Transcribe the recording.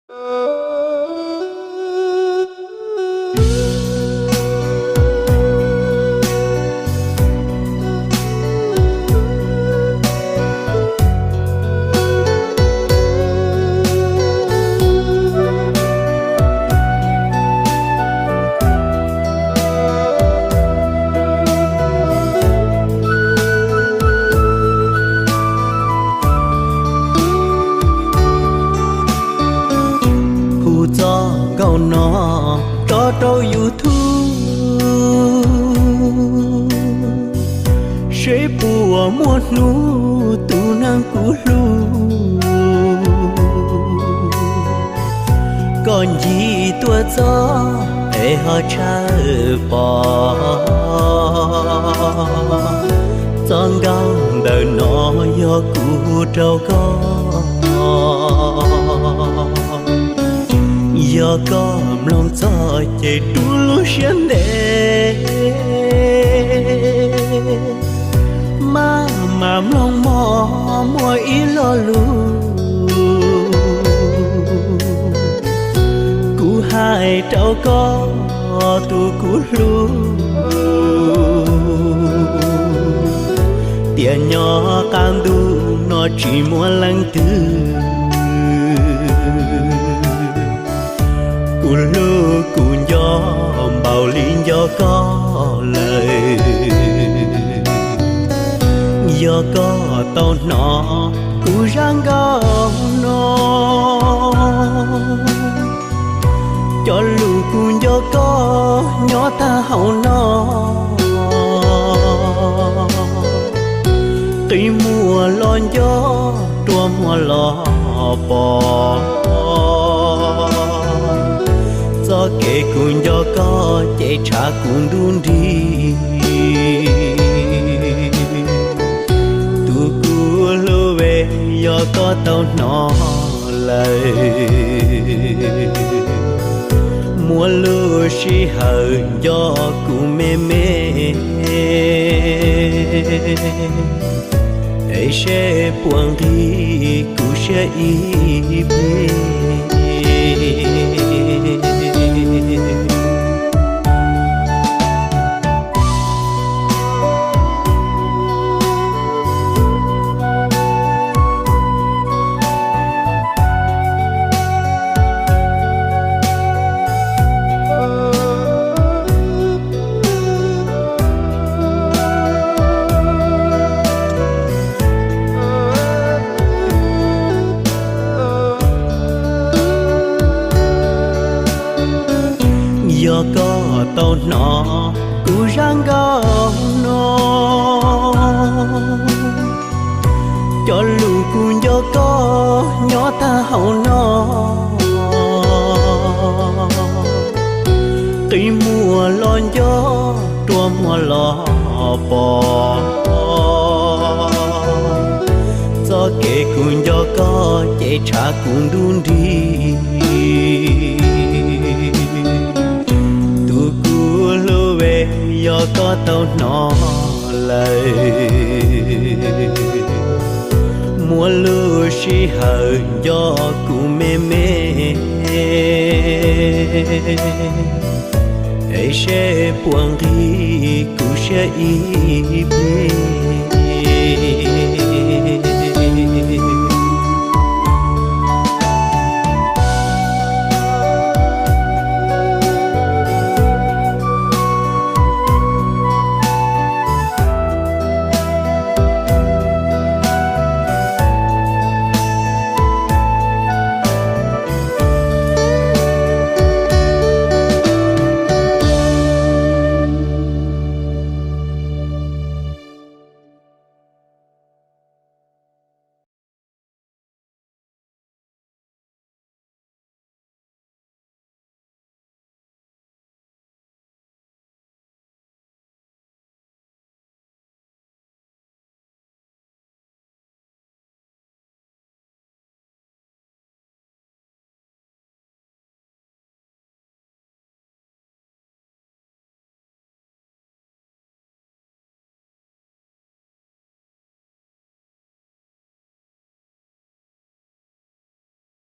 Hu txoj nkauj no tso rau YouTube, seb puas muaj hnub tus neeg kuv hlub koj ncig tuaj txog es ho tshawb pom. Txoj nkauj ntawm no yog kuv hu rau koj. Yog koj mloog txog ces rub lub siab ntev, maj mam mloog mog muaj ib lo lus kuv hais rau koj tus kuv hlub, tias nyob qab ntuj no tsis muaj leej twg kuv hlub kuv nco npaum li nco koj lawm. Yog koj tau hnov kuv zaj nkauj no, cov lus kuv nco koj nyob tag hauv no, qi muag los nco, rua muag los pom. Txoj kev kuv nco koj ces tshav kuv nruj nrig. Tus kuv hlub es, yog koj tau hnov lawm, muaj lub sij hawm nco kuv me me, es seb puas nqhis kuv siab ib pliag. Yog koj tau hnov kuv zaj nkauj no, cov lus kuv nco koj nyob tag hauv no, qi muag los nco, rua muag los pom. Txoj kev kuv nco koj ces tshav kuv nruj nrig. Tus kuv hlub es, yog koj tau hnov lawm, muaj lub sij hawm nco kuv me me, es seb puas nqhis kuv siab ib pliag.